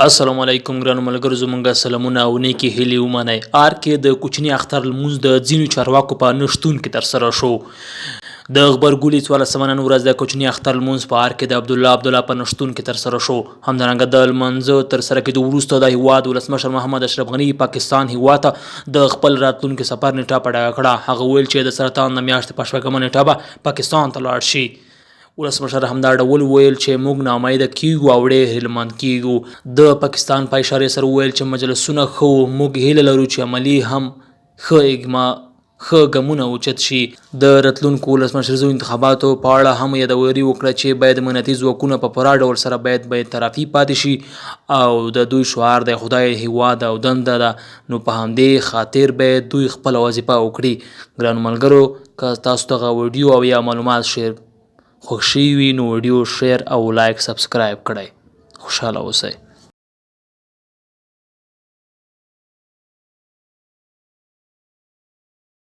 السلام علیکم ګرانو ملګرو، زمونږ سلامونه او نیکې هیلې ومنئ. آر کې د کوچني اختر لمونځ د ځینو چارواکو په نشتون کې ترسره شو. د غبرګولي 14مه نن ورځ د کوچني اختر لمونځ په آر کې د عبدالله عبدالله په نشتون کې ترسره شو. همدارنګه د لمانځه ترسره کېدو وروسته د هیواد ولسمشر محمد اشرف غني پاکستان هیواد ته د خپل راتلونکي سفر نیټه په ډاګه کړه. هغه وویل چې د سرطان د میاشتې په 6مه نیټه به پاکستان ته لاړ شي. ولسمشر همدا ډول وویل چې موږ ناامیده کیږو او ډېر هیلمند کیږو. د پاکستان په اشارې سره وویل چې مجلسونه ښه وو، موږ هیله لرو چې عملي هم ښه اګما ښه ګمونه اوچت شي. د راتلونکو ولسمشریزو انتخاباتو په اړه هم یادوري وکړه چې باید امنیتي ځواکونه په پوره ډول سره باید بې طرفي پاتې شي او د دوی شعار دی خدای، هیواد او دنده ده، نو په همدې خاطر باید دوی خپله وظیفه وکړي. ګرانو ملګرو، که تاسو دغه ویډیو او یا معلومات شیر خوښ شوي وي نو ویډیو شیر او لایک سبسکرایب کړئ. خوشحاله اوسئ.